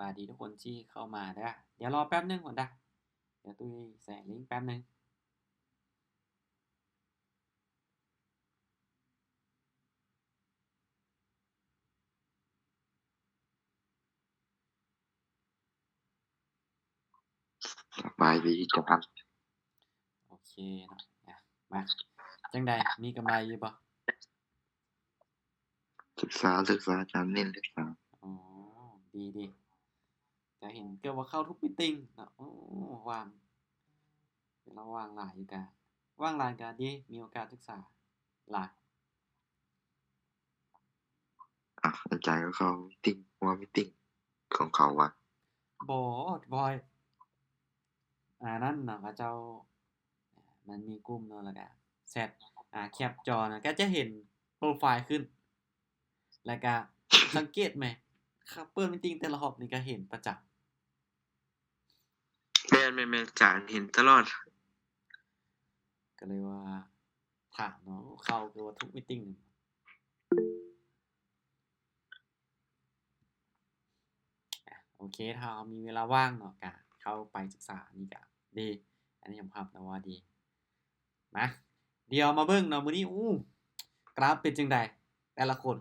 ບາຍດີທຸກຄົນທີ່ເຂົ້າມາເດີ້. ດຽວລໍແປັບໜຶ່ງກ່ອນເດີ້. ດຽວຕຸ້ຍແຊລິ້ງແປັບໜຶ່ງ. ສະບາຍດີຈັກອັນ. ໂອເຄເນາະ. ອາ ມາ ຈັ່ງໃດ ມີກຳໄລຢູ່ບໍ່? ສຶກສາ ສຶກສາ ອາຈານເນັ້ນສຶກສາ. ອໍ ດີ ດີ. ກະເຫັນເກືອບວ່າເຂົ້າທຸກມີຕິງເນາະ. ໂອ້ ວ່າງ ເວລາວ່າງຫຼາຍຢູ່ກະ ວ່າງຫຼາຍກະດີ ມີໂອກາດສຶກສາຫຼາຍ. ອາ ອາຈານກໍເຂົ້າມີຕິງ ຫົວມີຕິງຂອງເຂົາວ່າ. ບໍ່ ບໍ່ ອັນນັ້ນນະ ເຂົາເຈົ້າ ມັນມີກຸ່ມເນາະ ແລ້ວກະແຊັດ ອາ ແຄັບຈໍນະ ກະຈະເຫັນໂປຣໄຟລ໌ຂຶ້ນ ແລ້ວກະສັງເກດແມ ເປີດມີຕິງແຕ່ລະຮອບນີ້ກະເຫັນປະຈຳ. ແມ່ນໆໆ ອາຈານເຫັນຕະຫຼອດ. ກໍເລີຍວ່າຖາມເນາະ ເຂົ້າຄືວ່າທຸກມີຕິງ. ອາ ໂອເຄ ຖ້າເຮົາມີເວລາວ່າງເນາະ ກະເຂົ້າໄປສຶກສາ ອັນນີ້ກະດີ ອັນນີ້ຍອມຮັບນະວ່າດີ. ມາ ດຽວມາເບິ່ງເນາະ ມື້ນີ້ ອູ້ ກຣາຟເປັນຈັ່ງໃດ ແຕ່ລະຄົນ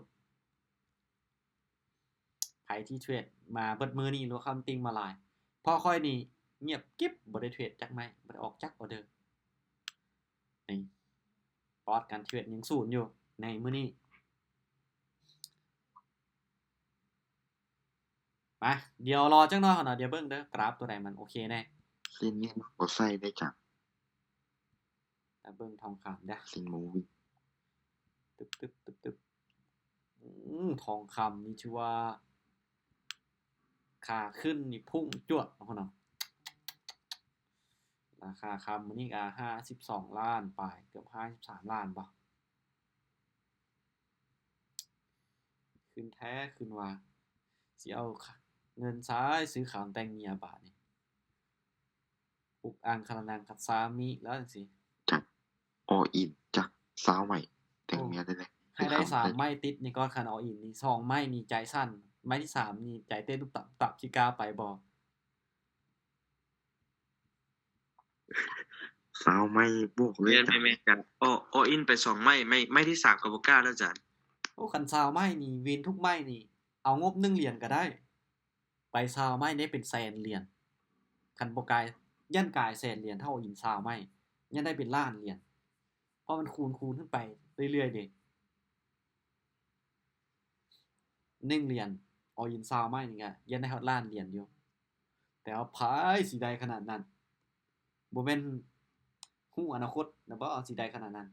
ໃຜທີ່ເທຣດມາເບິດມື້ນີ້ ຫຼືວ່າເຂົ້າມີຕິງມາຫຼາຍ? ເພາະຂ້ອຍນີ້ງຽບກິບ ບໍ່ໄດ້ເທຣດຈັກໄມ້ ບໍ່ໄດ້ອອກຈັກອໍເດີ. ນີ້ ປອດການເທຣດຍັງສູນຢູ່ໃນມື້ນີ້. ມາ ດຽວລໍຈັກໜ້ອຍເນາະ ດຽວເບິ່ງເດີ ກຣາຟຕົວໃດມັນໂອເຄແດ່. ເສັ້ນນີ້ມັນບໍ່ໃຊ້ໄດ້ຈັກ. ມາເບິ່ງທອງຄຳເດີ ເສັ້ນໝູວິ່ງ. ຕຶບໆໆໆ ອືມ ທອງຄຳນີ້ຖືວ່າຂາຂຶ້ນນີ້ພຸ່ງຈວດເນາະ. ລາຄາຄຳມື້ນີ້ກະຫ້າສິບສອງລ້ານປາຍ ເກືອບຫ້າສິບສາມລ້ານບໍ. ຂຶ້ນແທ້ຂຶ້ນວ່າ ຊິເອົາເງິນໃສຊື້ຄຳແຕ່ງເມຍບາດນີ້. ອຸກອັງຄະລະນັງຄັດສາມິແລ້ວຈັ່ງຊີ້. ຈັກ ອໍອິນ ຈັກ ຊາວໄມ້ ແຕ່ງເມຍໄດ້ແລ້ວ. ໃຫ້ໄດ້ສາມໄມ້ຕິດນີ້ກ່ອນ ຄັນອໍອິນນີ້ ສອງໄມ້ນີ້ໃຈສັ່ນ ໄມ້ທີສາມນີ້ໃຈເຕັ້ນຕຸບຕັບ ຊິກ້າໄປບໍ່? ຊາວໄມ້ບວກເລີຍ. ແມ່ນໆ ຈັກ ອໍ ອໍອິນໄປສອງໄມ້ ໄມ້ ໄມ້ທີສາມກໍບໍ່ກ້າແລ້ວຈັກ. ໂອ້ ຄັນຊາວໄມ້ນີ້ ວິນທຸກໄມ້ນີ້ ເອົາງົບໜຶ່ງຫຼຽນກໍໄດ້. ໄປຊາວໄມ້ໄດ້ເປັນແສນຫຼຽນ ຄັນບໍ່ກາຍ ຢ້ານກາຍແສນຫຼຽນ ຖ້າອໍອິນຊາວໄມ້ ຢ້ານໄດ້ເປັນລ້ານຫຼຽນ ເພາະມັນຄູນໆຂຶ້ນໄປເລື້ອຍໆເດ້. ໜຶ່ງຫຼຽນ ອໍອິນຊາວໄມ້ນີ້ກະຢ້ານໄດ້ຮອດລ້ານຫຼຽນຢູ່ ແຕ່ວ່າໃຜຊິໄດ້ຂະໜາດນັ້ນ? ບໍ່ແມ່ນຮູ້ອະນາຄົດນະບໍ ຊິໄດ້ຂະໜາດນັ້ນ?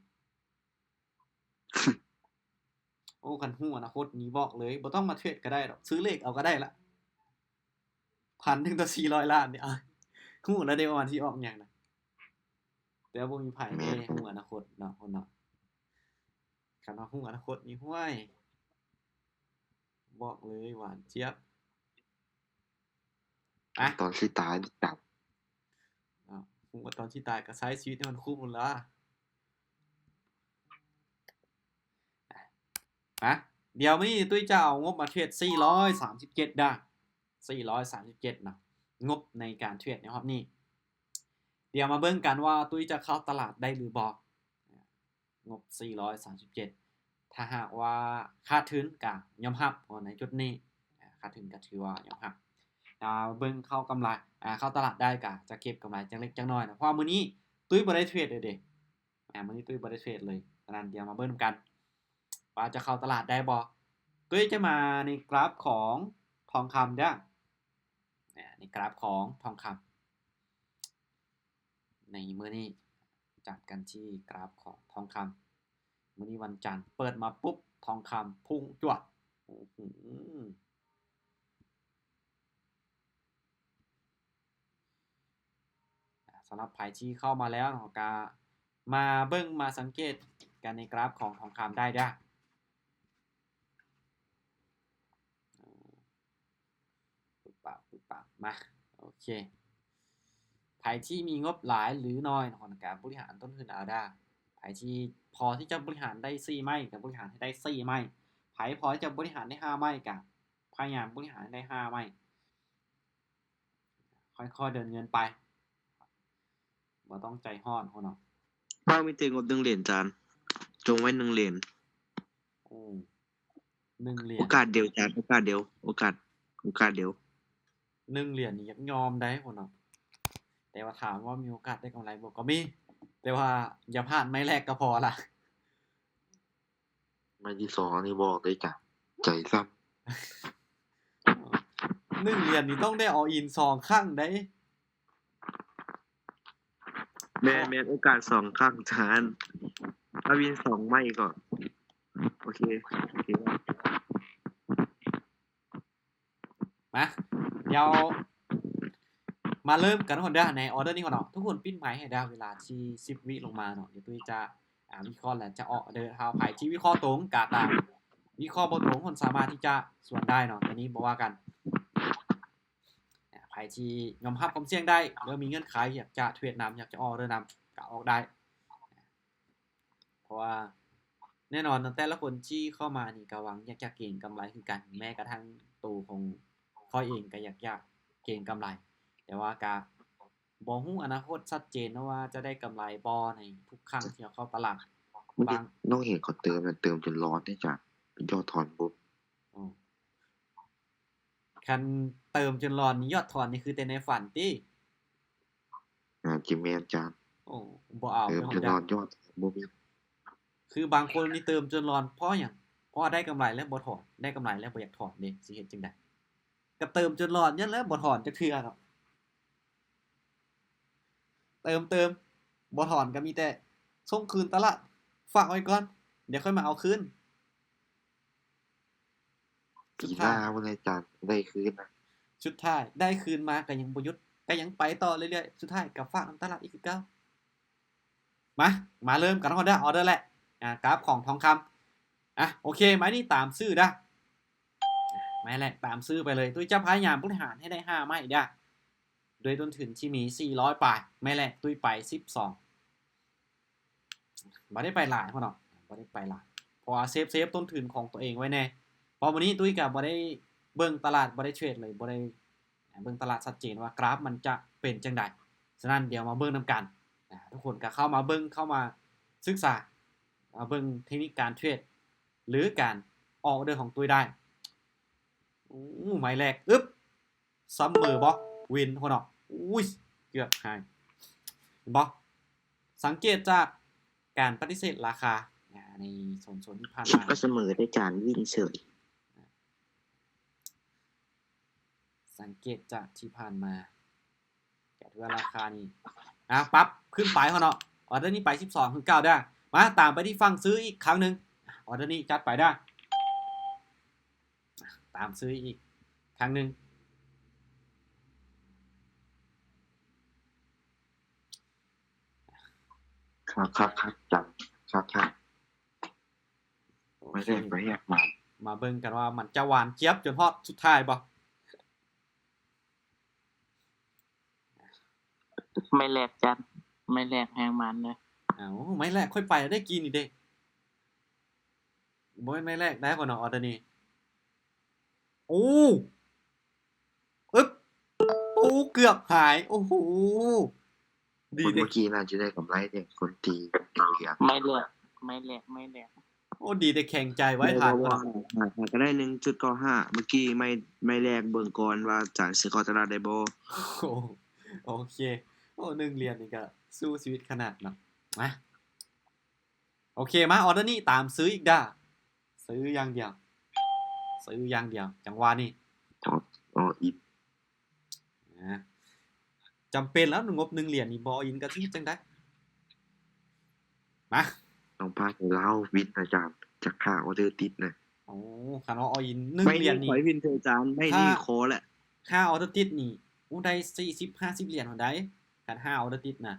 ໂອ້ ຄັນຮູ້ອະນາຄົດນີ້ບອກເລີຍ ບໍ່ຕ້ອງມາເທຣດກໍໄດ້ດອກ ຊື້ເລກເອົາກໍໄດ້ລະ. ພັນໜຶ່ງຕໍ່ສີ່ຮ້ອຍລ້ານນີ້ ອາ ຮູ້ແລ້ວເດ້ວ່າມັນຊິອອກຫຍັງນະ ແຕ່ວ່າບໍ່ມີໃຜເດ້ ແມ່ນ ຮູ້ອະນາຄົດເນາະ ຄົນເນາະ. ຄັນວ່າຮູ້ອະນາຄົດນີ້ ຫ້ວຍ ບອກເລີຍ ຫວານຈຽບ. ອະ ຕອນຊິຕາຍນີ້ຈັບ ເອົາ ຮູ້ວ່າຕອນຊິຕາຍກໍໃຊ້ຊີວິດໃຫ້ມັນຄຸ້ມພຸ້ນລະ. ມາ ດຽວມື້ນີ້ຕຸ້ຍຈະເອົາງົບມາເທຣດສີ່ຮ້ອຍສາມສິບເຈັດເດີ້ ສີ່ຮ້ອຍສາມສິບເຈັດເນາະ ງົບໃນການເທຣດໃນຮອບນີ້. ດຽວມາເບິ່ງກັນວ່າຕຸ້ຍຈະເຂົ້າຕະຫຼາດໄດ້ຫຼືບໍ່. ງົບສີ່ຮ້ອຍສາມສິບເຈັດ ຖ້າຫາກວ່າຂາດທຶນກະຍອມຮັບ ເພາະໃນຈຸດນີ້ ອາ ຂາດທຶນກະຖືວ່າຍອມຮັບ. ຖ້າເບິ່ງເຂົ້າກຳໄລ ອາ ເຂົ້າຕະຫຼາດໄດ້ກະຈະເກັບກຳໄລຈັກເລັກຈັກນ້ອຍເນາະ ເພາະວ່າມື້ນີ້ຕຸ້ຍບໍ່ໄດ້ເທຣດເລີຍເດ້. ອາ ມື້ນີ້ຕຸ້ຍບໍ່ໄດ້ເທຣດເລີຍ. ສະນັ້ນ ດຽວມາເບິ່ງນຳກັນວ່າຈະເຂົ້າຕະຫຼາດໄດ້ບໍ່. ຕຸ້ຍຈະມາໃນກຣາຟຂອງທອງຄຳເດີ້ ອາ ໃນກຣາຟຂອງທອງຄຳ. ໃນມື້ນີ້ ຈັດກັນທີ່ກຣາຟຂອງທອງຄຳ. ມື້ນີ້ວັນຈັນ ເປີດມາປຸບ ທອງຄຳພຸ່ງຈວດ. ອື ສຳລັບໃຜທີ່ເຂົ້າມາແລ້ວເນາະ ກະມາເບິ່ງມາສັງເກດກັນໃນກຣາຟຂອງທອງຄຳໄດ້ເດີ້. ປຶບປັບ ປຶບປັບ ມາ ໂອເຄ. ໃຜທີ່ມີງົບຫຼາຍຫຼືໜ້ອຍເນາະ ກໍບໍລິຫານຕົ້ນທຶນເອົາເດີ້. ໃຜທີ່ພໍທີ່ຈະບໍລິຫານໄດ້ສີ່ໄມ້ ກໍບໍລິຫານໃຫ້ໄດ້ສີ່ໄມ້. ໃຜພໍທີ່ຈະບໍລິຫານໄດ້ຫ້າໄມ້ ກໍພະຍາຍາມບໍລິຫານໃຫ້ໄດ້ຫ້າໄມ້. ຄ່ອຍໆເດີນເງິນໄປ ບໍ່ຕ້ອງໃຈຮ້ອນພຸ້ນເນາະ. ເຮົາມີແຕ່ງົບໜຶ່ງຫຼຽນຈານ ຈົ່ງໄວ້ໜຶ່ງຫຼຽນ. ໂອ້ ໜຶ່ງຫຼຽນ ໂອກາດດຽວຈານ ໂອກາດດຽວ ໂອກາດ ໂອກາດດຽວ. ໜຶ່ງຫຼຽນນີ້ຢາກຍອມໄດ໋ພຸ້ນເນາະ ແຕ່ວ່າຖາມວ່າມີໂອກາດໄດ້ກຳໄລບໍ່ ກໍມີ ແຕ່ວ່າຢ່າພາດໄມ້ແລກກໍພໍລະ. ໄມ້ທີສອງນີ້ບອກເລີຍຈ້າ ໃຈສັ່ນ. ໜຶ່ງຫຼຽນນີ້ຕ້ອງໄດ້ all in ສອງຄັ້ງໄດ໋. ແມ່ນໆ ໂອກາດສອງຄັ້ງຈານ ຖ້າວິນສອງໄມ້ກໍ ໂອເຄ ໂອເຄ. ມາ ດຽວມາເລີ່ມກັນກ່ອນເດີ້ ໃນອໍເດີນີ້ກ່ອນເນາະ. ທຸກຄົນປິດໄມໃຫ້ເດີ້ ເວລາທີ່ສິບວິລົງມາເນາະ. ດຽວຕຸ້ຍຈະ ອາ ວິເຄາະ ແລະ ຈະອອກອໍເດີ. ຖ້າໃຜທີ່ວິເຄາະຕົງກໍຕາມ ວິເຄາະບໍ່ຕົງ ຄົນສາມາດທີ່ຈະສວນໄດ້ເນາະ ອັນນີ້ບໍ່ວ່າກັນ. ອາ ໃຜທີ່ຍອມຮັບຄວາມສ່ຽງໄດ້ ຫຼືມີເງື່ອນໄຂ ຢາກຈະເທຣດນຳ ຢາກຈະອອກອໍເດີນຳ ກໍອອກໄດ້. ເພາະວ່າແນ່ນອນເນາະ ແຕ່ລະຄົນທີ່ເຂົ້າມານີ້ກໍຫວັງຢາກຈະເກັງກຳໄລຄືກັນ. ແມ້ກະທັ້ງໂຕຂອງຂ້ອຍເອງກໍຢາກຈະເກັງກຳໄລ ແຕ່ວ່າກະບໍ່ຮູ້ອະນາຄົດຊັດເຈນເນາະວ່າຈະໄດ້ກຳໄລບໍ່ ໃນທຸກຄັ້ງທີ່ເຮົາເຂົ້າຕະຫຼາດ. ບາງ ນ້ອງເຫັນເຂົາເຕີມ ເຕີມຈົນຮ້ອນເດ້ຈ້າ ຍອດຖອນບໍ່ ອືມ ຄັນເຕີມຈົນຫຼອນນີ້ ຍອດຖອນນີ້ຄືແຕ່ໃນຝັນຕິ? ອາດຈະແມ່ນຈານ. ໂອ້ ບໍ່ເອົາ ເຕີມຈົນຫຼອນ ຍອດບໍ່ມີ. ຄືບາງຄົນນີ້ເຕີມຈົນຫຼອນເພາະຫຍັງ? ເພາະວ່າໄດ້ກຳໄລແລ້ວບໍ່ຖອນ ໄດ້ກຳໄລແລ້ວບໍ່ຢາກຖອນເດ້ ຊິເຮັດຈັ່ງໃດ? ກໍເຕີມຈົນຫຼອນນັ້ນແຫຼະ ບໍ່ຖອນຈັກເທື່ອເນາະ. ເຕີມ ເຕີມ ບໍ່ຖອນກໍມີແຕ່ສົ່ງຄືນຕະຫຼາດ ຝາກໄວ້ກ່ອນ ດຽວຄ່ອຍມາເອົາຄືນ. ປີໜ້າພຸ້ນແຫຼະຈານ ໄດ້ຄືນນະ. ສຸດທ້າຍໄດ້ຄືນມາກໍຍັງບໍ່ຢຸດ ກໍຍັງໄປຕໍ່ເລື້ອຍໆ ສຸດທ້າຍກໍຝາກນຳຕະຫຼາດອີກຄືເກົ່າ. ມາ ມາເລີ່ມກັນຮອດເດີ້ ອໍເດີແລກ ອາ ກາບຂອງທອງຄຳ. ອາ ໂອເຄ ໄມ້ນີ້ຕາມຊື່ເດີ້ ໄມ້ແລກຕາມຊື່ໄປເລີຍ. ຕຸ້ຍຈະພະຍາຍາມບໍລິຫານໃຫ້ໄດ້ຫ້າໄມ້ເດີ້ ດ້ວຍຕົ້ນທຶນທີ່ມີສີ່ຮ້ອຍປາຍ. ໄມ້ແລກຕຸ້ຍໄປສິບສອງ ບໍ່ໄດ້ໄປຫຼາຍເນາະ ບໍ່ໄດ້ໄປຫຼາຍ ເພາະວ່າເຊຟ ເຊຟຕົ້ນທຶນຂອງຕົວເອງໄວ້ແດ່. ເພາະມື້ນີ້ຕຸ້ຍກໍບໍ່ໄດ້ເບິ່ງຕະຫຼາດ ບໍ່ໄດ້ເທຣດເລີຍ ບໍ່ໄດ້ເບິ່ງຕະຫຼາດຊັດເຈນວ່າກຣາຟມັນຈະເປັນຈັ່ງໃດ. ສະນັ້ນດຽວມາເບິ່ງນຳກັນ ນະ ທຸກຄົນກໍເຂົ້າມາເບິ່ງ ເຂົ້າມາສຶກສາ ມາເບິ່ງເທັກນິກການເທຣດ ຫຼື ການອອກອໍເດີຂອງຕຸ້ຍໄດ້. ໂອ້ ໄມ້ແລກ ອຶບ ສະເໝີບໍ່ ວິນພຸ້ນເນາະ. ອຸ້ຍ ເກືອບຫາຍ ເຫັນບໍ່? ສັງເກດຈາກການປະຕິເສດລາຄາ ອາ ໃນໂຊນໆທີ່ຜ່ານມາ ຄິດວ່າສະເໝີແຕ່ຈານວິນເສີຍ. ສັງເກດຈາກທີ່ຜ່ານມາ ກໍຖືວ່າລາຄານີ້ ອາ ປັບຂຶ້ນໄປເນາະ. ອໍເດີນີ້ໄປສິບສອງຄືເກົ່າເດີ້. ມາຕາມໄປທີ່ຝັ່ງຊື້ອີກຄັ້ງໜຶ່ງ ອໍເດີນີ້ຈັດໄປເດີ້. ຕາມຊື້ອີກຄັ້ງໜຶ່ງ. ຄັກໆໆ ຈັດ ຄັກໆ. ໂອເຄ ໄປແຮກ ໄປແຮກມາ ມາເບິ່ງກັນວ່າມັນຈະຫວານຈຽບຈົນຮອດສຸດທ້າຍບໍ່? ໄມ້ແລກຈັດ ໄມ້ແລກແຮງມັນເດີ. ເອົ້າ ໄມ້ແລກຂ້ອຍໄປແລ້ວເດ້ກີ້ນີ້ເດ້. ບໍ່ແມ່ນໄມ້ແລກໄດ້ບໍ່ເນາະ ອໍເດີນີ້. ໂອ້ ອຶບ ໂອ້ ເກືອບຫາຍ. ໂອ້ໂຫ ດີເດ້ ຄົນເມື່ອກີ້ໜ້າຈະໄດ້ກຳໄລເດ້ ຄົນຕີເຫຼືອ ໄມ້ແລກ ໄມ້ແລກ ໄມ້ແລກ. ໂອ້ ດີແຕ່ແຂງໃຈໄວ້ ຜ່ານ ບໍ່ ບໍ່ ບໍ່ ຫາກໍໄດ້ ໜຶ່ງຈຸດເກົ້າຫ້າ. ເມື່ອກີ້ໄມ້ ໄມ້ແລກເບິ່ງກ່ອນວ່າຈານຊິເຂົ້າຕະຫຼາດໄດ້ບໍ່. ໂອ້ ໂອເຄ. ໂອ້ ໜຶ່ງຫຼຽນນີ້ກໍສູ້ຊີວິດຂະໜາດເນາະ. ມາ ໂອເຄ ມາ ອໍເດີນີ້ຕາມຊື້ອີກເດີ້. ຊື້ຢ່າງດຽວ ຊື້ຢ່າງດຽວ ຈັງຫວະນີ້. ອໍ ອໍອິນ ນະ ຈຳເປັນແລ້ວ ງົບໜຶ່ງຫຼຽນນີ້ບໍ່ອິນກໍຊິເຮັດຈັ່ງໃດ? ມາ ຕ້ອງພາໃຫ້ລາວວິນອາຈານ ຈັກຫ້າອໍເດີຕິດນະ. ໂອ້ ຄັນວ່າອໍອິນໜຶ່ງຫຼຽນນີ້ ໄມ້ນີ້ຂໍໃຫ້ວິນເທີອາຈານ ໄມ້ນີ້ຂໍແຫຼະ. ຫ້າອໍເດີຕິດນີ້ ໂອ້ ໄດ້ສີ່ສິບ ຫ້າສິບຫຼຽນພຸ້ນໃດ໋ ຄັນຫ້າອໍເດີຕິດນະ.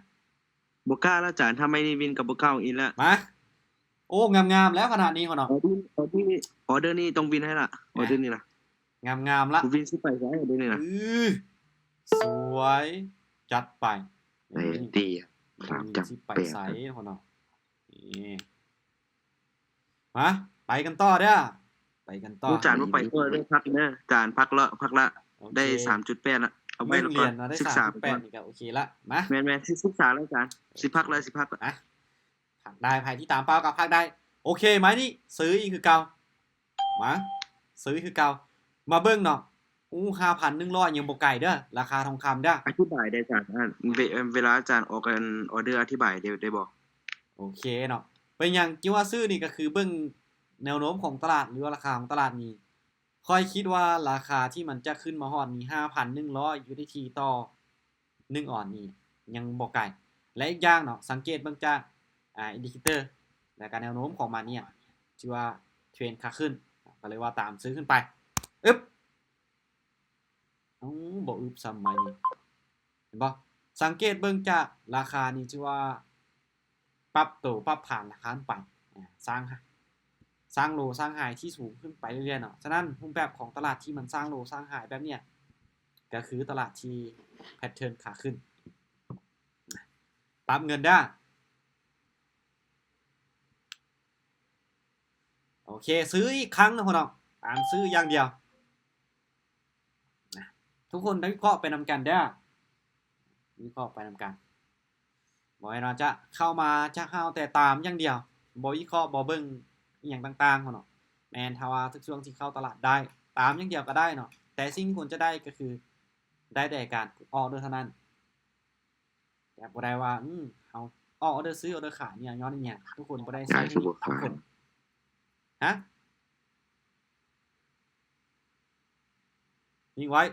ບໍ່ກ້າແລ້ວຈານ ຖ້າໄມ້ນີ້ວິນກໍບໍ່ກ້າອອກອີກແລ້ວ. ມາ ໂອ້ ງາມໆ ແລ້ວຂະໜາດນີ້ເນາະ. ອໍເດີ ອໍເດີນີ້ຕ້ອງວິນໃຫ້ລະ ອໍເດີນີ້ນະ. ງາມໆ ລະ ວິນຊິໄປໃສອໍເດີນີ້ນະ? ອື ສວຍ ຈັດໄປ. ໄດ້ຕີ ສາມຈັບ ຊິໄປໃສເນາະ. ນີ້ ມາ ໄປກັນຕໍ່ເດີ້ ໄປກັນຕໍ່. ອາຈານບໍ່ໄປຕໍ່ເດີ້ ພັກເດີ້ ອາຈານ ພັກລະ ພັກລະ. ໄດ້ສາມຈຸດແປດລະ. ເອົາໄວ້ ໜຶ່ງຫຼຽນເນາະ ໄດ້ ສຶກສາ ສາມສິບແປດ ກ່ອນ ນີ້ກໍໂອເຄລະ. ມາ ແມ່ນໆ ຊິສຶກສາແລ້ວອາຈານ ຊິພັກແລ້ວ ຊິພັກແລ້ວ. ອ່ະ ພັກໄດ້ ໃຜທີ່ຕາມເປົ້າກໍພັກໄດ້. ໂອເຄ ໄມ້ນີ້ຊື້ອີກຄືເກົ່າ. ມາ ຊື້ຄືເກົ່າ. ມາເບິ່ງເນາະ. ໂອ້ ຫ້າພັນໜຶ່ງຮ້ອຍ ຍັງບໍ່ໄກເດີ້ ລາຄາທອງຄຳເດີ້. ອະທິບາຍໄດ້ອາຈານ ເວ ເວລາອາຈານອອກອັນ ອໍເດີ ອະທິບາຍໄດ້ ໄດ້ບໍ່? ໂອເຄເນາະ. ເປັນຫຍັງຈຶ່ງວ່າຊື້ນີ້ ກໍຄືເບິ່ງແນວໂນ້ມຂອງຕະຫຼາດ ຫຼືວ່າລາຄາຂອງຕະຫຼາດນີ້ ຂ້ອຍຄິດວ່າລາຄາທີ່ມັນຈະຂຶ້ນມາຮອດນີ້ ຫ້າພັນໜຶ່ງຮ້ອຍຢູເອັສດີທີຕໍ່ໜຶ່ງອອນນີ້ຍັງບໍ່ໄກ. ແລະ ອີກຢ່າງເນາະ ສັງເກດເບິ່ງຈາກ ອ່າ ອິນດິເຄເຕີ ແລະ ກະແນວໂນ້ມຂອງມັນນີ້ ຖືວ່າເທຣນຂາຂຶ້ນ ກໍເລີຍວ່າຕາມຊື້ຂຶ້ນໄປ. ອຶບ ເອົ້າ ບໍ່ອຶບຊ້ຳໄມ້ນີ້ ເຫັນບໍ່? ສັງເກດເບິ່ງຈາກລາຄານີ້ ຖືວ່າປັບໂຕປັບຖານລາຄາຂຶ້ນໄປ ອາ ສ້າງ ສ້າງໂລສ້າງໄຮທີ່ສູງຂຶ້ນໄປເລື້ອຍໆເນາະ. ສະນັ້ນ ຮູບແບບຂອງຕະຫຼາດທີ່ມັນສ້າງໂລສ້າງໄຮແບບເນີ້ຍ ກໍຄືຕະຫຼາດທີ່ແພັດເທີນຂາຂຶ້ນ. ປັບເງິນເດີ້. ໂອເຄ ຊື້ອີກຄັ້ງເນາະ ພີ່ນ້ອງ ຕາມຊື້ຢ່າງດຽວ. ນະ ທຸກຄົນໄດ້ວິເຄາະໄປນຳກັນເດີ້ ວິເຄາະໄປນຳກັນ. ບໍ່ແມ່ນວ່າຈະເຂົ້າມາຈະຫ້າວແຕ່ຕາມຢ່າງດຽວ ບໍ່ວິເຄາະ ບໍ່ເບິ່ງອີ່ຫຍັງຕ່າງໆ ເນາະ. ແມ່ນ ຖ້າວ່າທຸກຊ່ວງທີ່ເຂົ້າຕະຫຼາດໄດ້ ຕາມຢ່າງດຽວກໍໄດ້ເນາະ ແຕ່ສິ່ງທີ່ຄວນຈະໄດ້ກໍຄື ໄດ້ແຕ່ການອອກເດີເທົ່ານັ້ນ. ແຕ່ບໍ່ໄດ້ວ່າ ອືມ ເຮົາອອກອໍເດີຊື້ ອໍເດີຂາຍນີ້ ຍ້ອນອີ່ຫຍັງ? ທຸກຄົນບໍ່ໄດ້ໃຊ້ ໃຊ້ທຸກຄົນ. ຮະ? ນິ່ງໄວ້.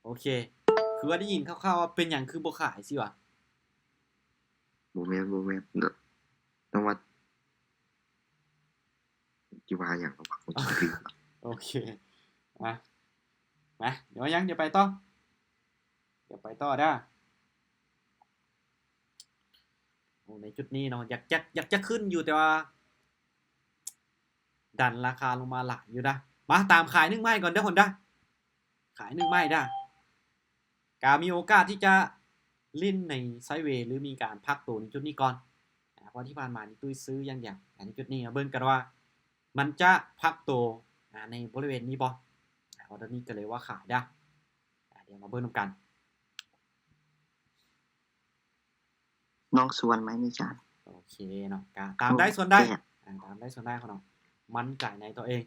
ໂອເຄ ຄືວ່າໄດ້ຍິນຄ່າວໆວ່າເປັນຫຍັງຄືບໍ່ຂາຍຊີ້ຫວາ? ບໍ່ແມ່ນ ບໍ່ແມ່ນ ແຕ່ວ່າ ຊິວ່າຫຍັງວະ ບໍ່ຖືກ. ໂອເຄ ມາ ມາ ດຽວຍັງ ດຽວໄປຕໍ່ ດຽວໄປຕໍ່ເດີ້. ໂອ້ ໃນຈຸດນີ້ເນາະ ຢາກ ຢາກ ຢາກຈະຂຶ້ນຢູ່ ແຕ່ວ່າດັນລາຄາລົງມາຫຼາຍຢູ່ນະ. ມາ ຕາມຂາຍໜຶ່ງໄມ້ກ່ອນເດີ້ຄົນເດີ້ ຂາຍໜຶ່ງໄມ້ເດີ້. ກະມີໂອກາດທີ່ຈະຫຼິ້ນໃນໄຊເວ ຫຼື ມີການພັກໂຕໃນຈຸດນີ້ກ່ອນ ອາ ເພາະທີ່ຜ່ານມານີ້ຕຸ້ຍຊື້ຢ່າງດຽວ. ອາ ໃນຈຸດນີ້ມາເບິ່ງກັນວ່າມັນຈະພັກໂຕ ອາ ໃນບໍລິເວນນີ້ບໍ່? ອາ ອອເດີນີ້ກໍເລີຍວ່າຂາຍເດີ້. ອາ ດຽວມາເບິ່ງນຳກັນ. ນ້ອງຊວນໄໝນີ້ຈານ? ໂອເຄເນາະ ກະຕາມໄດ້ສ່ວນໄດ້ ໂອເຄ ອາ ຕາມໄດ້ສ່ວນໄດ້ຂອງນ້ອງ ໝັ້ນໃຈໃນຕົວເອງ.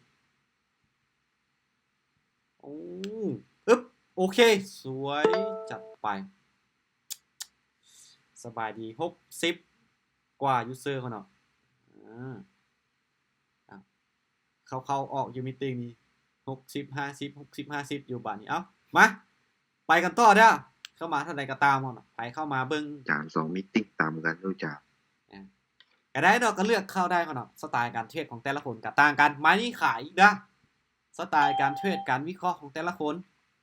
ໂອ້ ອຶບ ໂອເຄ ສວຍ ຈັດໄປ. ສະບາຍດີ ຫົກສິບກວ່າຢູເຊີຂອງນ້ອງ ອາ ອ່ະ ເຂົ້າໆອອກໆຢູ່ມີດຕິງນີ້ ຫົກສິບ ຫ້າສິບ ຫົກສິບ ຫ້າສິບ ຢູ່ບາດນີ້. ເອົ້າ ມາ ໄປກັນຕໍ່ເດີ້. ເຂົ້າມາເທົ່າໃດກໍຕາມເນາະ ໃຜເຂົ້າມາເບິ່ງ ຈານ ສອງມີດຕິງຕາມກັນຢູ່ຈານ ອາ ກໍໄດ້ເນາະ ກໍເລືອກເຂົ້າໄດ້ເນາະ. ສະໄຕການເທຣດຂອງແຕ່ລະຄົນກໍຕ່າງກັນ. ໄມ້ນີ້ຂາຍອີກເດີ້. ສະໄຕການເທຣດ ການວິເຄາະຂອງແຕ່ລະຄົນ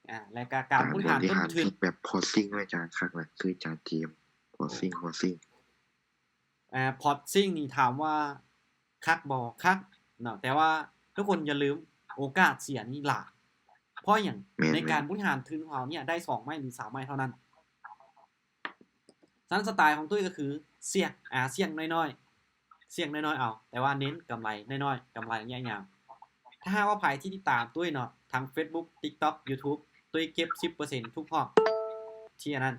ອາ ແລະກະການບໍລິຫານຕົ້ນທຶນ ແບບພອດຊິງ ອາຈານ ຄັກນະ ຄືຈານເຈມ ພອດຊິງ ພອດຊິງ ອ່າ ພອດຊິງນີ້ຖາມວ່າຄັກບໍ່? ຄັກເນາະ ແຕ່ວ່າທຸກຄົນຢ່າລືມ ໂອກາດເສຍນີ້ຫຼາຍ. ເພາະຫຍັງ? ແມ່ນໆ ໃນການບໍລິຫານທຶນຂອງເຮົານີ້ໄດ້ສອງໄມ້ ຫຼື ສາມໄມ້ເທົ່ານັ້ນ. ສະນັ້ນສະໄຕຂອງຕຸ້ຍກໍຄືສ່ຽງ ອາ ສ່ຽງນ້ອຍໆ ສ່ຽງນ້ອຍໆເອົາ ແຕ່ວ່າເນັ້ນກຳໄລນ້ອຍໆ ກຳໄລໄລຍະຍາວ. ຖ້າຫາກວ່າໃຜທີ່ຕິດຕາມຕຸ້ຍເນາະ ທາງເຟສບຸກ ຕິກຕັອກ ຢູທູບ ຕຸ້ຍເກັບສິບເປີເຊັນທຸກຮອບ ທີ່ອັນນັ້ນ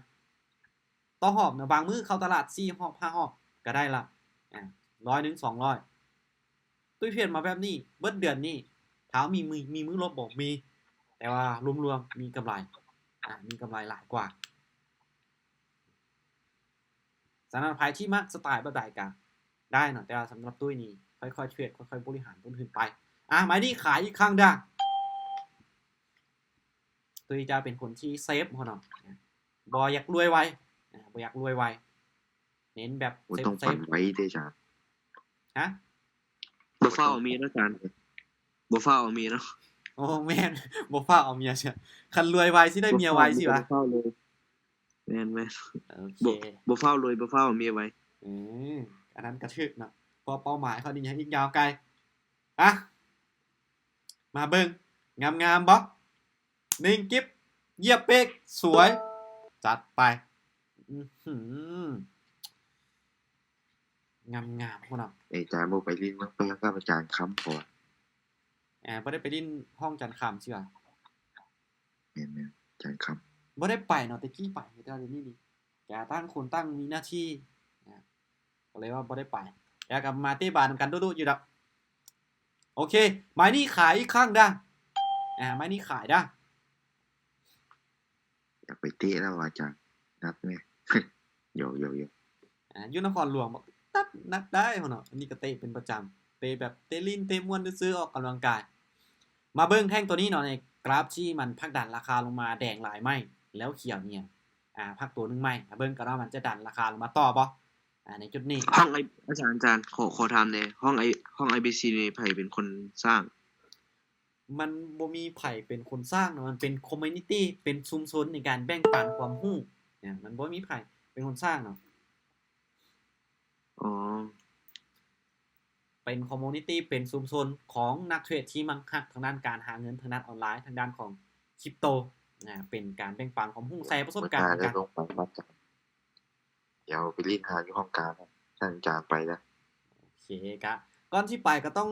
ຕໍ່ຮອບເນາະ ບາງມື້ເຂົ້າຕະຫຼາດສີ່ຮອບ ຫ້າຮອບກໍໄດ້ລະ ອາ ຮ້ອຍໜຶ່ງ ສອງຮ້ອຍ. ຕຸ້ຍເທຣດມາແບບນີ້ເບິດເດືອນນີ້ ຖາມວ່າມີ ມີ ມີມື້ລົບບໍ່? ມີ ແຕ່ວ່າລວມໆມີກຳໄລ ອາ ມີກຳໄລຫຼາຍກວ່າ. ສະນັ້ນໃຜທີ່ມັກສະໄຕແບບໃດກະໄດ້ເນາະ ແຕ່ວ່າສຳລັບຕຸ້ຍນີ້ ຄ່ອຍໆເທຣດ ຄ່ອຍໆບໍລິຫານຕົ້ນທຶນໄປ. ອາ ໄມ້ນີ້ຂາຍອີກຄັ້ງເດີ້. ຕຸ້ຍຈະເປັນຄົນທີ່ເຊຟເນາະ ບໍ່ຢາກລວຍໄວ ອາ ບໍ່ຢາກລວຍໄວ ເນັ້ນແບບ ບໍ່ຕ້ອງ ເຊຟ ຝັນໄວເດ້ຈານ. ຮະ? ບໍ່ຟ້າວເອົາເມຍເນາະຈານ ບໍ່ຟ້າວເອົາເມຍເນາະ. ໂອ້ ແມ່ນ ບໍ່ຟ້າວເອົາເມຍເຊຍ ຄັນລວຍໄວຊິໄດ້ເມຍໄວຊິຫວາ? ບໍ່ຟ້າວເລີຍ ແມ່ນໆ ໂອເຄ ບໍ່ ບໍ່ຟ້າວລວຍ ບໍ່ຟ້າວເອົາເມຍໄວ. ເອີ ອັນນັ້ນກໍຖືກເນາະ ເພາະເປົ້າໝາຍເຂົານີ້ຍັງອີກຍາວໄກ. ອະ ມາເບິ່ງ ງາມໆບໍ່? ໜຶ່ງກິບ ຢຽບເບຣກ ສວຍ ຈັດໄປ. ອື້ຫື ງາມໆ ພຸ້ນເນາະ. ເອ ຈານບໍ່ໄປຫຼິ້ນເມືອງແປງກັບອາຈານຄຳບໍ່? ເອີ ບໍ່ໄດ້ໄປຫຼິ້ນຫ້ອງຈານຄຳຊິຫວາ? ແມ່ນໆ ຈານຄຳ. ບໍ່ໄດ້ໄປເນາະ ແຕ່ກີ້ໄປ ແຕ່ວ່າດຽວນີ້ນີ້ ກະຕ່າງຄົນຕ່າງມີໜ້າທີ່ນະ ກໍເລີຍວ່າບໍ່ໄດ້ໄປ ແລ້ວກໍມາເຕະບານນຳກັນດຸໆຢູ່ດອກ. ໂອເຄ ໄມ້ນີ້ຂາຍອີກຄັ້ງເດີ້ ອາ ໄມ້ນີ້ຂາຍເດີ້. ຢາກໄປເຕະແລ້ວວ່າອາຈານ ນັດແດ່ ຢອກໆໆ ອາ ຢູ່ນະຄອນຫຼວງບໍ ນັດ ນັດໄດ້ພຸ້ນເນາະ. ອັນນີ້ກໍເຕະເປັນປະຈຳ ເຕະແບບເຕະຫຼິ້ນ ເຕະມ່ວນຊື່ໆ ອອກກຳລັງກາຍ. ມາເບິ່ງແທ່ງຕົວນີ້ເນາະ ໃນກຣາຟທີ່ມັນຜັກດັນລາຄາລົງມາແດງຫຼາຍໄໝ້ ແລ້ວຂຽວນຽນ ອາ ພັກຕົວໜຶ່ງໃໝ່ ມາເບິ່ງກັນວ່າມັນຈະດັນລາຄາລົງມາຕໍ່ບໍ່ ອາ ໃນຈຸດນີ້. ຫ້ອງໄອ ອາຈານ ອາຈານ ຂໍ ຂໍຖາມແດ່ ຫ້ອງໄອ ຫ້ອງໄອບີຊີນີ້ໃຜເປັນຄົນສ້າງ? ມັນບໍ່ມີໃຜເປັນຄົນສ້າງເນາະ ມັນເປັນຄອມມູນິຕີ້ ເປັນຊຸມຊົນໃນການແບ່ງປັນຄວາມຮູ້ນະ ມັນບໍ່ມີໃຜເປັນຄົນສ້າງເນາະ. ອໍ ເປັນຄອມມູນິຕີ້ ເປັນຊຸມຊົນຂອງນັກເທຣດທີ່ມັກຮັກທາງດ້ານການຫາເງິນທາງດ້ານອອນລາຍ ທາງດ້ານຂອງຄຣິບໂຕນະ ເປັນການແບ່ງປັນຄວາມຮູ້ ແຊປະສົບການນຳກັນ. ດຽວໄປຫຼິ້ນຫາຢູ່ຫ້ອງການ ທ່ານອາຈານໄປລະ. ໂອເຄ ກະກ່ອນຊິໄປກໍຕ້ອງ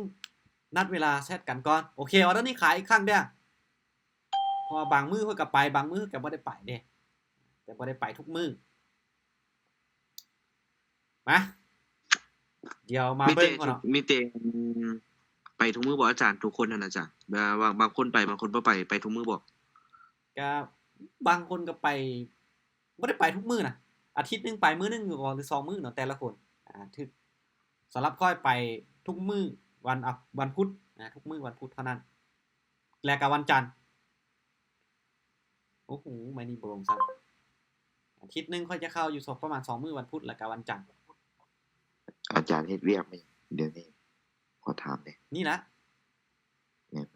ນັດເວລາແຊັດກັນກ່ອນ. ໂອເຄ ອໍເດີນີ້ຂາຍອີກຄັ້ງເດີ້ ເພາະວ່າບາງມື້ຂ້ອຍກໍໄປ ບາງມື້ຂ້ອຍກໍບໍ່ໄດ້ໄປເດ້ ແຕ່ບໍ່ໄດ້ໄປທຸກມື້. ມາ ດຽວມາເບິ່ງກ່ອນເນາະ ມີແຕ່ ມີແຕ່ໄປທຸກມື້ບໍ່ອາຈານ? ທຸກຄົນຫັ້ນນະອາຈານ ແບບວ່າບາງຄົນໄປ ບາງຄົນບໍ່ໄປ ໄປທຸກມື້ບໍ່? ກະບາງຄົນກໍໄປ ບໍ່ໄດ້ໄປທຸກມື້ນະ ອາທິດໜຶ່ງໄປມື້ໜຶ່ງ ຫຼື ສອງມື້ເນາະ ແຕ່ລະຄົນ. ອາ ຖືກ ສຳລັບຂ້ອຍໄປທຸກມື້ວັນ ອາ ວັນພຸດນະ ທຸກມື້ວັນພຸດເທົ່ານັ້ນ ແລະກະວັນຈັນ. ໂອ້ໂຫ ໄມ້ນີ້ບໍ່ລົງຊ້ຳ. ອາທິດໜຶ່ງຂ້ອຍຈະເຂົ້າຢູ່ ປະມານສອງມື້ ວັນພຸດ ແລະກະວັນຈັນ. ອາຈານເຮັດວຽກແມ່ນ ດຽວນີ້ ຂໍຖາມແດ່. ນີ້ລະ ແມ່ນ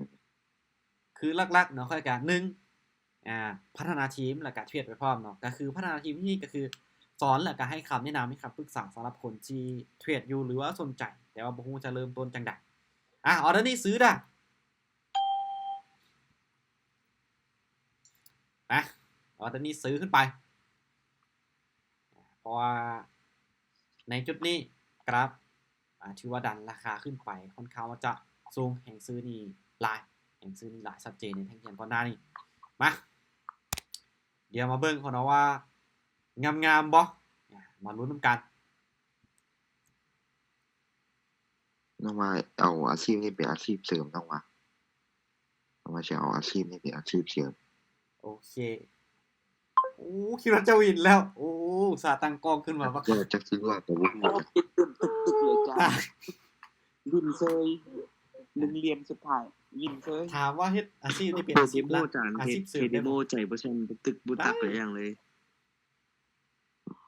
ໆ ຄືຫຼັກໆເນາະ ຂ້ອຍກະ ໜຶ່ງ ອາ ພັດທະນາທີມ ແລະກະເທຣດໄປພ້ອມເນາະ. ກະຄືພັດທະນາທີມທີ່ນີ້ກະຄືສອນ ແລະກະໃຫ້ຄຳແນະນຳ ໃຫ້ຄຳປຶກສາສຳລັບຄົນທີ່ເທຣດຢູ່ ຫຼືວ່າສົນໃຈ ແຕ່ວ່າບໍ່ຮູ້ຈະເລີ່ມຕົ້ນຈັ່ງໃດ. ອາ ອໍເດີນີ້ຊື້ເດີ້ ອາ ອໍເດີນີ້ຊື້ຂຶ້ນໄປ ເພາະວ່າໃນຈຸດນີ້ກຣາຟ ອາ ຖືວ່າດັນລາຄາຂຶ້ນໄປຄ່ອນຂ້າງວ່າຈະສູງ ແຮງຊື້ນີ້ຫຼາຍ ແຮງຊື້ນີ້ຫຼາຍ ຊັດເຈນໃນແທ່ງທຽນກ່ອນໜ້ານີ້. ມາ ດຽວມາເບິ່ງກ່ອນເນາະວ່າງາມໆບໍ່ ອາ ມາລຸ້ນນຳກັນ. ນ້ອງວ່າເອົາອາຊີບນີ້ເປັນອາຊີບເສີມ ນ້ອງວ່າ ນ້ອງວ່າຊິເອົາອາຊີບນີ້ເປັນອາຊີບເສີມ. ໂອເຄ ໂອ້ ຄິດວ່າເຈົ້າວິນແລ້ວ ໂອ້ ອຸດສ່າຕັ້ງກ້ອງຂຶ້ນມາ ເຈົ້າຈັກຊິລວດກໍບໍ່ຮູ້. ເອົາ ຕິດຕື່ມຕຶກໆເລີຍຈ້າ ວິນເຊີຍ ໜຶ່ງຫຼຽນສຸດທ້າຍ ວິນເຊີຍ. ຖາມວ່າເຮັດອາຊີບນີ້ເປັນອາຊີບຫຼັກ ອາຊີບເສີມໄດ້ບໍ່? ໃຈບໍ່ສັ່ນ ຕຶກບໍ່ຕັກ ໄດ້ ກໍຍັງເລີຍ.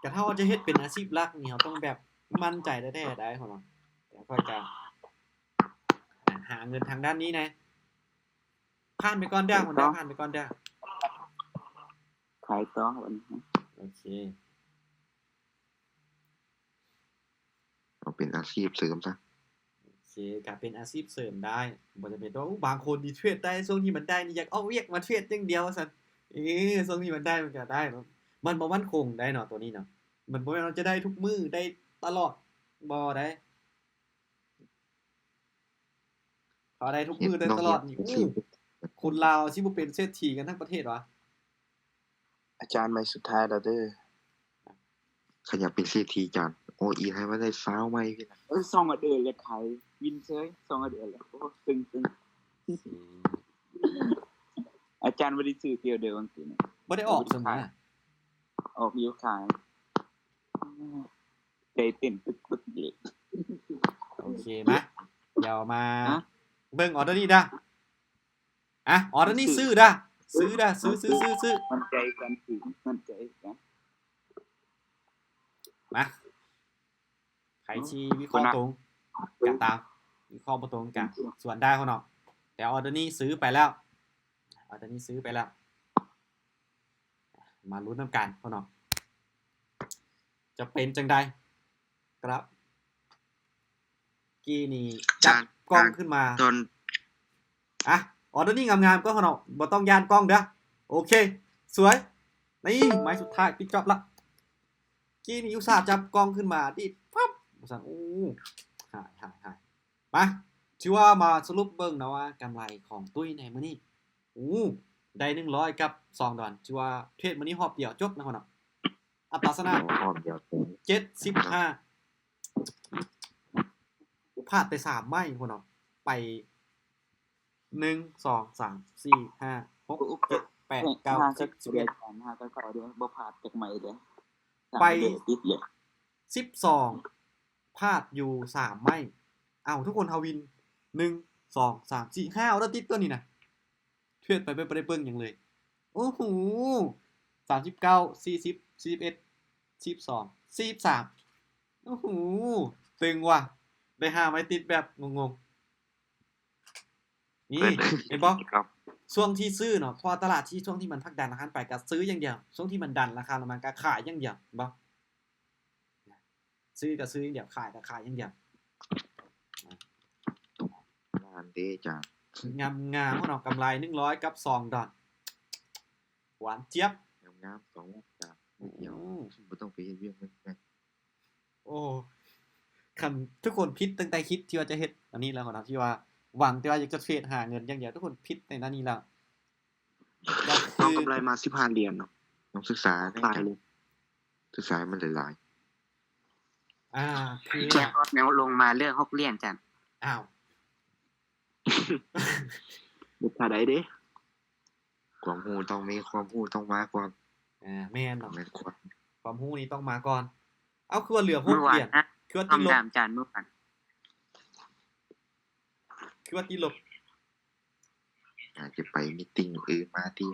ກະຖ້າວ່າຈະເຮັດເປັນອາຊີບຫຼັກນີ້ ເຮົາຕ້ອງແບບໝັ້ນໃຈແທ້ໆໄດ໋ ຂ້ອຍວ່າ ແຕ່ຂ້ອຍກະຫາເງິນທາງດ້ານນີ້ແດ່. ຜ່ານໄປກ່ອນເດີ້ ຫົວໜ້າ ຜ່ານໄປກ່ອນເດີ້. ຂາຍຕໍ່ບັດນີ້ ໂອເຄ ເອົາເປັນອາຊີບເສີມຊະ. ໂອເຄ ກະເປັນອາຊີບເສີມໄດ້ ບໍ່ຈຳເປັນຕ້ອງ ບາງຄົນນີ້ເທຣດໄດ້ ຊ່ວງທີ່ມັນໄດ້ນີ້ຢາກອອກວຽກມາເທຣດຢ່າງດຽວວ່າຊັ້ນ. ເອີ ຊ່ວງທີ່ມັນໄດ້ມັນກະໄດ້ເນາະ ມັນບໍ່ໝັ້ນຄົງໄດ໋ເນາະ ໂຕນີ້ເນາະ. ມັນບໍ່ແມ່ນວ່າຈະໄດ້ທຸກມື້ ໄດ້ຕະຫຼອດ ບໍ່ໄດ໋. ເຂົາໄດ້ທຸກມື້ໄດ້ຕະຫຼອດນີ້ ໂອ້ ຄົນລາວຊິບໍ່ເປັນເສດຖີກັນທັງປະເທດຫວາ? ອາຈານ ໄມ້ສຸດທ້າຍແລ້ວເດີ້ ຄັນຢາກເປັນເສດຖີ ອາຈານ ໂອອິນໃຫ້ມັນໄດ້ຊາວໄມ້ພີ້ນະ. ເອີ ສອງອອເດີແລ້ວຂາຍ ວິນເຊີຍ ສອງອອເດີແລ້ວ ໂອ້ ຕຶງໆ. ອາຈານບໍ່ໄດ້ຊື້ຕຽວເດີ ບາງທີນະ ບໍ່ໄດ້ອອກຊັ້ນນະ ອອກຢູ່ຂາຍ. ໃຈເຕັ້ນຕຶກໆເລີຍ. ໂອເຄ ມາ ດຽວມາເບິ່ງອອເດີນີ້ເດີ້. ອ່ະ ອໍເດີນີ້ຊື້ເດີ້ ຊື້ເດີ້ ຊື້ ຊື້ ຊື້ ຊື້ ໝັ້ນໃຈກັນ ໝັ້ນໃຈກັນ. ມາ ໃຜທີ່ວິເຄາະຕົງກະຕາມ ວິເຄາະບໍ່ຕົງກະສວນໄດ້ເນາະ. ແຕ່ອໍເດີນີ້ຊື້ໄປແລ້ວ ອໍເດີນີ້ຊື້ໄປແລ້ວ. ມາລຸ້ນນຳກັນເນາະ ຈະເປັນຈັ່ງໃດ. ກະ ກີ້ນີ້ຈັບກ້ອງຂຶ້ນມາ ຕອນ ອ່ະ ອໍເດີນີ້ງາມໆກ່ອນເນາະ ບໍ່ຕ້ອງຢ້ານກ້ອງເດີ້. ໂອເຄ ສວຍ ນີ້ໄມ້ສຸດທ້າຍປິດຈອບລະ. ກີ້ນີ້ອຸດສ່າຈັບກ້ອງຂຶ້ນມາ ດີດ ປັບ ວ່າຊັ້ນ. ໂອ້ ຫາຍ ຫາຍ ຫາຍ. ມາ ຖືວ່າມາສະຫຼຸບເບິ່ງເນາະວ່າກຳໄລຂອງຕຸ້ຍໃນມື້ນີ້ ໂອ້ ໄດ້ໜຶ່ງຮ້ອຍກັບສອງດອນ ຖືວ່າເທຣດມື້ນີ້ຮອບດຽວຈົບນະພໍ່ເນາະ. ອັດຕາຊະນະ ໂອ້ ຮອບດຽວຈົບ ເຈັດສິບຫ້າ ພາດໄປສາມໄມ້ພຸ້ນເນາະ ໄປ ໜຶ່ງ ສອງ ສາມ ສີ່ ຫ້າ ຫົກ ເຈັດ ແປດ ເກົ້າ ສິບ ສິບເອັດ ບໍ່ພາດຈັກໄມ້ເດ້ ໄປ ຕິດເລີຍ ສິບສອງ ພາດຢູ່ສາມໄມ້. ເອົ້າ ທຸກຄົນ ເຮົາວິນ ໜຶ່ງ ສອງ ສາມ ສີ່ ຫ້າ ອອເດີຕິດຕົວນີ້ນະ ເທຣດໄປບໍ່ໄດ້ເບິ່ງຫຍັງເລີຍ. ໂອ້ໂຫ ສາມສິບເກົ້າ ສີ່ສິບ ສີ່ສິບເອັດ ສີ່ສິບສອງ ສີ່ສິບສາມ ໂອ້ໂຫ ຕຶງວ່ະ ໄດ້ຫ້າໄມ້ຕິດແບບງົງໆ. ນີ້ ເຫັນບໍ່ ຊ່ວງທີ່ຊື້ເນາະ ເພາະວ່າຕະຫຼາດທີ່ຊ່ວງທີ່ມັນຜັກດັນລາຄາໄປກໍຊື້ຢ່າງດຽວ ຊ່ວງທີ່ມັນດັນລາຄາລົງມາກໍຂາຍຢ່າງດຽວ ເຫັນບໍ່? ຊື້ກໍຊື້ຢ່າງດຽວ ຂາຍກໍຂາຍຢ່າງດຽວ. ງາມເດ້ອາຈານ ງາມໆເນາະ ກຳໄລໜຶ່ງຮ້ອຍກັບສອງດອນ ຫວານຈຽບ ງາມໆ ສອງ ສາມ ດຽວ ບໍ່ຕ້ອງໄປເຮັດວຽກມັນ. ໂອ້ ຄັນທຸກຄົນຜິດຕັ້ງແຕ່ຄິດທີ່ວ່າຈະເຮັດອັນນີ້ແລ້ວເນາະ ທີ່ວ່າຫວັງແຕ່ວ່າຢາກຈະເທຣດຫາເງິນຢ່າງດຽວ ທຸກຄົນຜິດໃນນັ້ນນີ້ແລ້ວ. ຕ້ອງກຳໄລມາສິບຫ້າຫຼຽນເນາະ ຕ້ອງສຶກສາ ສຶກສາໃຫ້ມັນຫຼາຍໆ. ອ່າ ຄືແຈັກຮອດແນວລົງມາເຫຼືອຫົກຫຼຽນ ອາຈານ. ອ້າວ ເຮັດທ່າໃດເດ້? ຄວາມຮູ້ຕ້ອງມີ ຄວາມຮູ້ຕ້ອງມາກ່ອນ. ອ່າ ແມ່ນເນາະ ຄວາມຮູ້ນີ້ຕ້ອງມາກ່ອນ. ເອົ້າ ຄືວ່າເຫຼືອຫົກຫຼຽນ ຄືວ່າຕິດລົບ ອາຈານ ມື້ວານ ຄືວ່າຕິດລົບ ອາດຈະໄປມີຕິງອື່ນມາຕິ.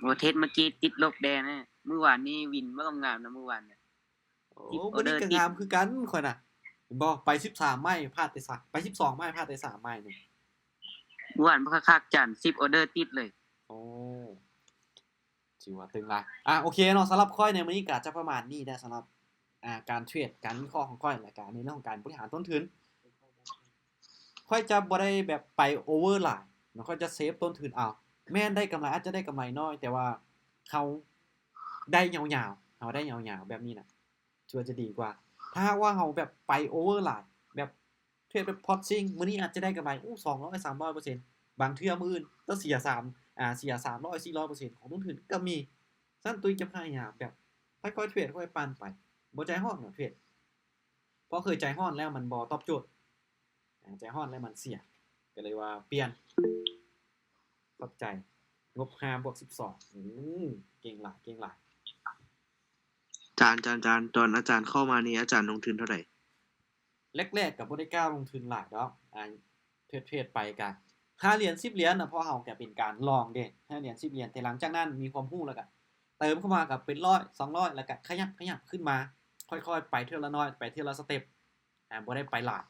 ໂອເທດເມື່ອກີ້ຕິດລົບແດ່ນະ ມື້ວານນີ້ວິນມາງາມໆນະ ມື້ວານນະ. ໂອ້ ມື້ນີ້ກໍງາມຄືກັນຂ້ອຍນະ ເຫັນບໍ່ ໄປສິບສາມໄມ້ ພາດແຕ່ສາມ ໄປສິບສອງໄມ້ ພາດແຕ່ສາມໄມ້ໜຶ່ງ. ມື້ວານບໍ່ຄັກໆ ອາຈານ ສິບອອເດີຕິດເລີຍ. ໂອ້ ຖືວ່າຕຶງຫຼາຍ. ອ່າ ໂອເຄເນາະ ສຳລັບຂ້ອຍໃນມື້ນີ້ກໍຈະປະມານນີ້ແຫຼະ ສຳລັບ ອ່າ ການເທຣດ ການວິເຄາະຂອງຂ້ອຍ ແລະກະໃນເລື່ອງຂອງການບໍລິຫານຕົ້ນທຶນ. ຂ້ອຍຈະບໍ່ໄດ້ແບບໄປໂອເວີຫຼາຍເນາະ ຂ້ອຍຈະເຊຟຕົ້ນທຶນເອົາ. ແມ່ນໄດ້ກຳໄລ ອາດຈະໄດ້ກຳໄລໜ້ອຍ ແຕ່ວ່າເຮົາໄດ້ຍາວໆ ເຮົາໄດ້ຍາວໆ ແບບນີ້ນະ ຖືວ່າຈະດີກວ່າ. ຖ້າຫາກວ່າເຮົາແບບໄປໂອເວີຫຼາຍ ແບບເທຣດແບບພອດຊິງ ມື້ນີ້ອາດຈະໄດ້ກຳໄລ ໂອ້ ສອງຮ້ອຍ ສາມຮ້ອຍເປີເຊັນ ບາງເທື່ອມື້ອື່ນກໍເສຍສາມ ອ່າ ເສຍສາມຮ້ອຍ ສີ່ຮ້ອຍເປີເຊັນຂອງຕົ້ນທຶນກໍມີ. ຊັ້ນຕຸ້ຍຈະພະຍາຍາມແບບຄ່ອຍໆເທຣດ ຄ່ອຍໆປັ່ນໄປ ບໍ່ໃຈຮ້ອນເນາະເທຣດ ເພາະເຄີຍໃຈຮ້ອນແລ້ວມັນບໍ່ຕອບໂຈດ. ອ່າ ໃຈຮ້ອນແລ້ວມັນເສຍ ກໍເລີຍວ່າປ່ຽນ. ຂອບໃຈ. ງົບຫ້າບວກສິບສອງ. ອືມ ເກັ່ງຫຼາຍ ເກັ່ງຫຼາຍ. ອາຈານ ອາຈານ ອາຈານ ຕອນອາຈານເຂົ້າມານີ້ ອາຈານລົງທຶນເທົ່າໃດ? ແລກໆກໍບໍ່ໄດ້ກ້າລົງທຶນຫຼາຍດອກ ອ່າ ເທຣດໆໄປກະຫ້າຫຼຽນ ສິບຫຼຽນນະ ເພາະເຮົາກະເປັນການລອງເດ້. ຫ້າຫຼຽນ ສິບຫຼຽນ ແຕ່ຫຼັງຈາກນັ້ນມີຄວາມຮູ້ແລ້ວກະເຕີມເຂົ້າມາກໍເປັນຮ້ອຍ ສອງຮ້ອຍ ແລ້ວກະຂະຫຍັບ ຂະຫຍັບຂຶ້ນມາ ຄ່ອຍໆໄປເທື່ອລະໜ້ອຍ ໄປເທື່ອລະສະເຕັບ ອ່າ ບໍ່ໄດ້ໄປຫຼາຍ.